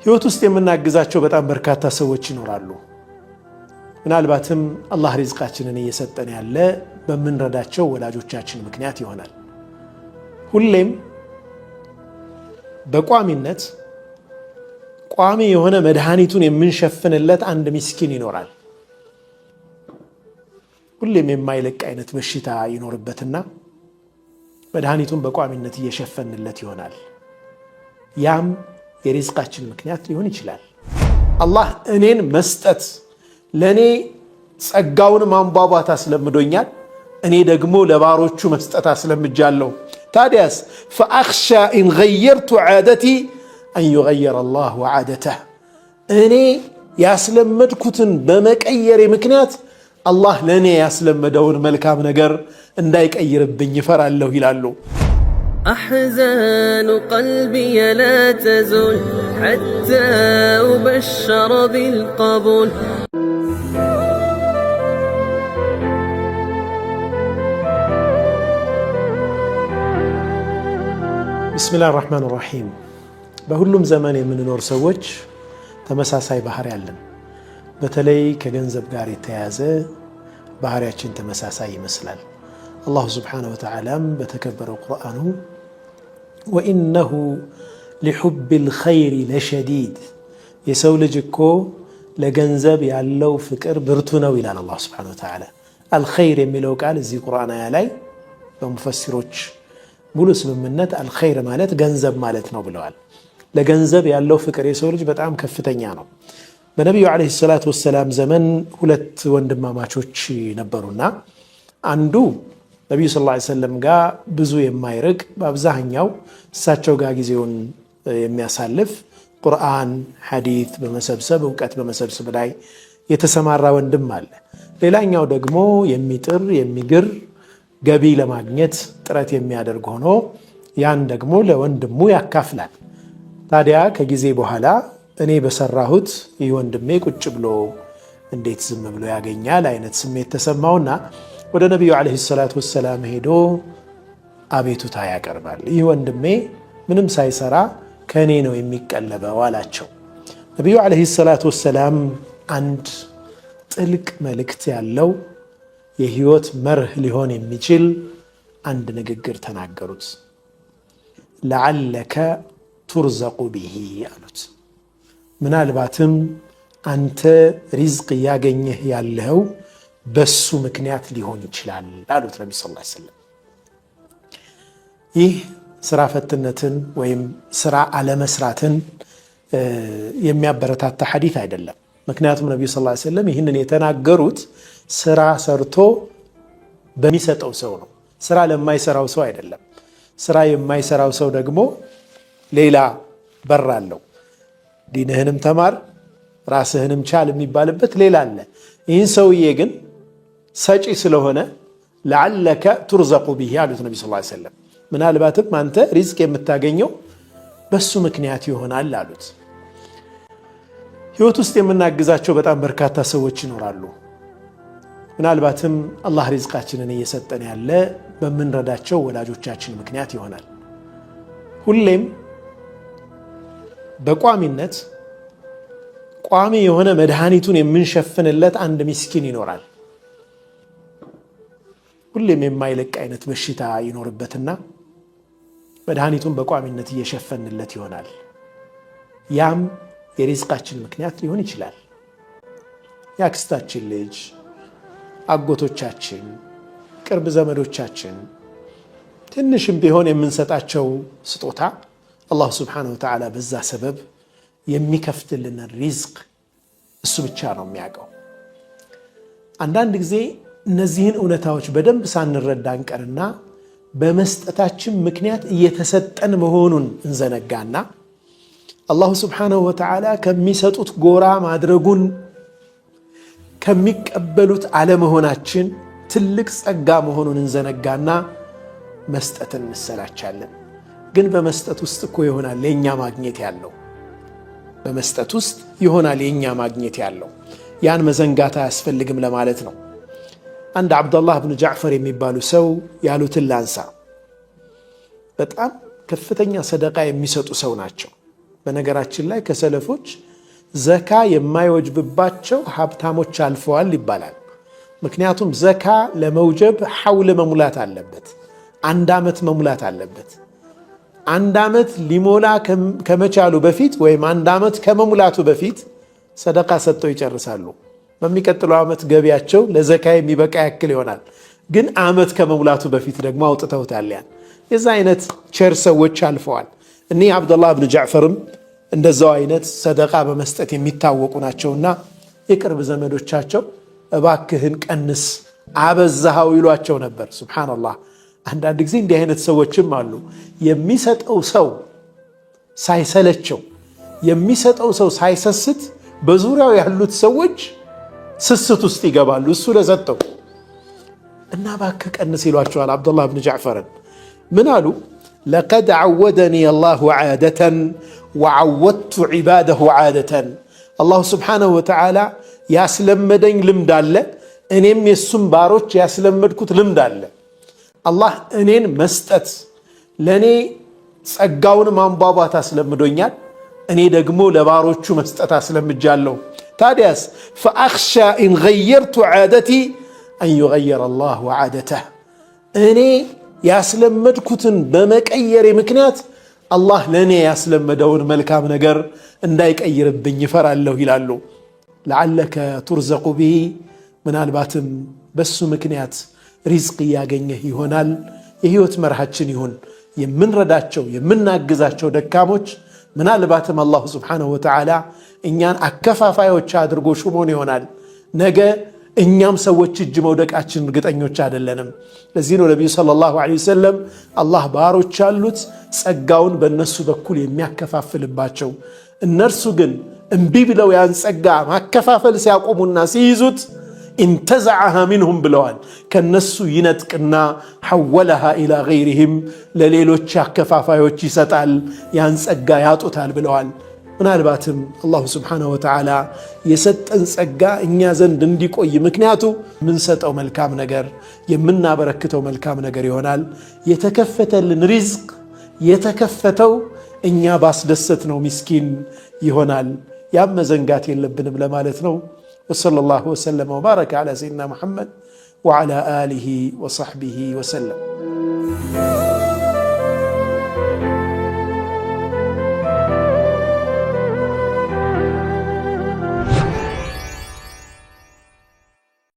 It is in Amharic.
ህይወት ውስጥ የምናግዛቸው በጣም በርካታ ሰዎች ይኖራሉ። ምናልባትም አላህ ሪዝቃችንን እየሰጠን ያለ በምንረዳቸው ወላጆቻችን ምክንያት ይሆናል። ሁሌም በቋሚነት ቋሚ የሆነ መድኃኒቱን የምንሸፍንለት አንድ ሚስኪን ይኖራል። ሁሌም የማይለቅ አይነት በሽታ ይኖርበትና መድኃኒቱን በቋሚነት እየሸፈንለት ይሆናል። ያም የሪዝቃችን ምክንያት ሊሆን ይችላል። አላህ እኔን መስጠት ለእኔ ጸጋውን ማንቧቧት አስለምዶኛል። እኔ ደግሞ ለባሮቹ መስጠት አስለምጃለሁ። ታዲያስ فأخشى إن غيرت عادتي أن يغير الله عادته፣ እኔ ያስለመድኩትን በመቀየሬ ምክንያት አላህ ለእኔ ያስለመደውን መልካም ነገር እንዳይቀይርብኝ ይፈራለሁ ይላሉ። أحزان قلبي لا تزول حتى أبشر بالقبول። بسم الله الرحمن الرحيم። በሁሉም ዘመን የምንኖር ሰዎች ተመሳሳይ ባህሪ አለን። በተለይ ከገንዘብ ጋር የተያያዘ ባህሪያችን ተመሳሳይ ይመስላል። الله سبحانه وتعالى ም በተከበረው ቁርአኑ وإنه لحب الخير لشديد፣ የሰው ልጅ እኮ ለገንዘብ ያለው ፍቅር ብርቱ ነው ይላል አላሁ سبحانه وتعالى። الخير የሚለው ቃል እዚህ ቁርአን አያ ላይ በሙፈሲሮች ሙሉ ስምምነት الخير ማለት ገንዘብ ማለት ነው ብለዋል። ለገንዘብ ያለው ፍቅር የሰው ልጅ በጣም ከፍተኛ ነው። በነቢዩ ዓለይሂ ሰላቱ ወሰላም ዘመን ሁለት ወንድማማቾች ነበሩና አንዱ ነቢዩ ሰለላሁ ዐለይሂ ወሰለም ጋር ብዙ የማይርቅ በአብዛኛው እሳቸው ጋር ጊዜውን የሚያሳልፍ ቁርአን፣ ሐዲት በመሰብሰብ እውቀት በመሰብሰብ ላይ የተሰማራ ወንድም አለ። ሌላኛው ደግሞ የሚጥር የሚግር ገቢ ለማግኘት ጥረት የሚያደርግ ሆኖ ያን ደግሞ ለወንድሙ ያካፍላል። ታዲያ ከጊዜ በኋላ እኔ በሰራሁት ይህ ወንድሜ ቁጭ ብሎ እንዴት ዝም ብሎ ያገኛል አይነት ስሜት ተሰማውና ወደ ነቢዩ ዓለይሂ ሰላቱ ወሰላም ሄዶ አቤቱታ ያቀርባል። ይህ ወንድሜ ምንም ሳይሰራ ከእኔ ነው የሚቀለበው አላቸው። ነቢዩ ዓለይሂ ሰላቱ ወሰላም አንድ ጥልቅ መልእክት ያለው የህይወት መርህ ሊሆን የሚችል አንድ ንግግር ተናገሩት። ለዓለከ ቱርዘቁ ቢሂ አሉት። ምናልባትም አንተ ሪዝቅ እያገኘህ ያለኸው በሱ ምክንያት ሊሆን ይችላል አሉት ነቢ ስ ሰለም። ይህ ስራ ፈትነትን ወይም ስራ አለመስራትን የሚያበረታታ ሐዲት አይደለም። ምክንያቱም ነቢዩ ስ ሰለም ይህንን የተናገሩት ስራ ሰርቶ በሚሰጠው ሰው ነው። ስራ ለማይሰራው ሰው አይደለም። ስራ የማይሰራው ሰው ደግሞ ሌላ በር አለው። ዲንህንም ተማር ራስህንም ቻል የሚባልበት ሌላ አለ። ይህን ሰውዬ ግን ሰጪ ስለሆነ لعلك ترزق به አሉት ነቢ ስ ሰለም። ምናልባትም አንተ ሪዝቅ የምታገኘው በሱ ምክንያት ይሆናል አሉት። ህይወት ውስጥ የምናግዛቸው በጣም በርካታ ሰዎች ይኖራሉ። ምናልባትም አላህ ሪዝቃችንን እየሰጠን ያለ በምንረዳቸው ወላጆቻችን ምክንያት ይሆናል። ሁሌም በቋሚነት ቋሚ የሆነ መድኃኒቱን የምንሸፍንለት አንድ ሚስኪን ይኖራል። ሁሌም የማይለቅ አይነት በሽታ ይኖርበትና መድኃኒቱን በቋሚነት እየሸፈንለት ይሆናል። ያም የሪዝቃችን ምክንያት ሊሆን ይችላል። የአክስታችን ልጅ፣ አጎቶቻችን፣ ቅርብ ዘመዶቻችን ትንሽም ቢሆን የምንሰጣቸው ስጦታ አላሁ ስብሓነሁ ወተዓላ በዛ ሰበብ የሚከፍትልንን ሪዝቅ እሱ ብቻ ነው የሚያውቀው። አንዳንድ ጊዜ እነዚህን እውነታዎች በደንብ ሳንረዳ እንቀርና በመስጠታችን ምክንያት እየተሰጠን መሆኑን እንዘነጋና አላሁ ስብሓነሁ ወተዓላ ከሚሰጡት ጎራ ማድረጉን ከሚቀበሉት አለመሆናችን ትልቅ ጸጋ መሆኑን እንዘነጋና መስጠትን እንሰላቻለን። ግን በመስጠት ውስጥ እኮ ይሆናል የእኛ ማግኘት ያለው፣ በመስጠት ውስጥ ይሆናል የእኛ ማግኘት ያለው። ያን መዘንጋት አያስፈልግም ለማለት ነው። አንድ ዓብደላህ ብኑ ጃዕፈር የሚባሉ ሰው ያሉትን ላንሳ። በጣም ከፍተኛ ሰደቃ የሚሰጡ ሰው ናቸው። በነገራችን ላይ ከሰለፎች ዘካ የማይወጅብባቸው ሀብታሞች አልፈዋል ይባላል። ምክንያቱም ዘካ ለመውጀብ ሐውል መሙላት አለበት፣ አንድ ዓመት መሙላት አለበት። አንድ ዓመት ሊሞላ ከመቻሉ በፊት ወይም አንድ ዓመት ከመሙላቱ በፊት ሰደቃ ሰጥተው ይጨርሳሉ። በሚቀጥለው ዓመት ገቢያቸው ለዘካ የሚበቃ ያክል ይሆናል። ግን ዓመት ከመሙላቱ በፊት ደግሞ አውጥተውታል። ያን የዛ አይነት ቸር ሰዎች አልፈዋል። እኒህ ዓብደላህ ብን ጃዕፈርም እንደዛው አይነት ሰደቃ በመስጠት የሚታወቁ ናቸውና የቅርብ ዘመዶቻቸው እባክህን ቀንስ አበዛኸው ይሏቸው ነበር። سبحان الله። አንዳንድ ጊዜ እንዲህ አይነት ሰዎችም አሉ። የሚሰጠው ሰው ሳይሰለቸው፣ የሚሰጠው ሰው ሳይሰስት በዙሪያው ያሉት ሰዎች ስስት ውስጥ ይገባሉ። እሱ ለሰጠው እና እባክህ ቀንስ ይሏቸዋል። ዓብደላህ ብን ጃዕፈርን ምን አሉ? لقد عودني الله عادة وعودت عباده عادة። الله سبحانه وتعالى ያስለመደኝ ልምድ አለ፣ እኔም የእሱም ባሮች ያስለመድኩት ልምድ አለ። አላህ እኔን መስጠት ለእኔ ጸጋውን ማንቧቧት አስለምዶኛል። እኔ ደግሞ ለባሮቹ መስጠት አስለምጃለሁ። ታዲያስ فأخشى إن غيرت عادتي أن يغير الله عادته፣ እኔ ያስለመድኩትን በመቀየሬ ምክንያት አላህ ለእኔ ያስለመደውን መልካም ነገር እንዳይቀይርብኝ ይፈራለሁ ይላሉ። لعلك ترزق به፣ ምናልባትም በሱ ምክንያት ሪዝቅ እያገኘህ ይሆናል። የህይወት መርሃችን ይሁን የምንረዳቸው የምናግዛቸው ደካሞች ምናልባትም الله سبحانه وتعالى እኛን አከፋፋዮች አድርጎ ሹሞን ይሆናል። ነገ እኛም ሰዎች እጅ መውደቃችን እርግጠኞች አይደለንም። ለዚህ ነው ነቢዩ صلى الله عليه وسلم አላህ ባሮች አሉት ጸጋውን በእነሱ በኩል የሚያከፋፍልባቸው፣ እነርሱ ግን እምቢ ብለው ያን ጸጋ ማከፋፈል ሲያቆሙና ሲይዙት انتزعها منهم ብለዋል። ከነሱ ይነጥቅና حولها إلى غيرهم ለሌሎች አከፋፋዮች ይሰጣል፣ ያን ጸጋ ያጡታል ብለዋል። ምናልባትም الله سبحانه وتعالى የሰጠን ጸጋ እኛ ዘንድ እንዲቆይ ምክንያቱ የምንሰጠው መልካም ነገር የምናበረክተው መልካም ነገር ይሆናል። የተከፈተልን ሪዝቅ የተከፈተው እኛ ባስደሰትነው ሚስኪን ይሆናል። ያም መዘንጋት የለብንም ለማለት ነው። وصلى الله وسلم وبارك على سيدنا محمد وعلى آله وصحبه وسلم።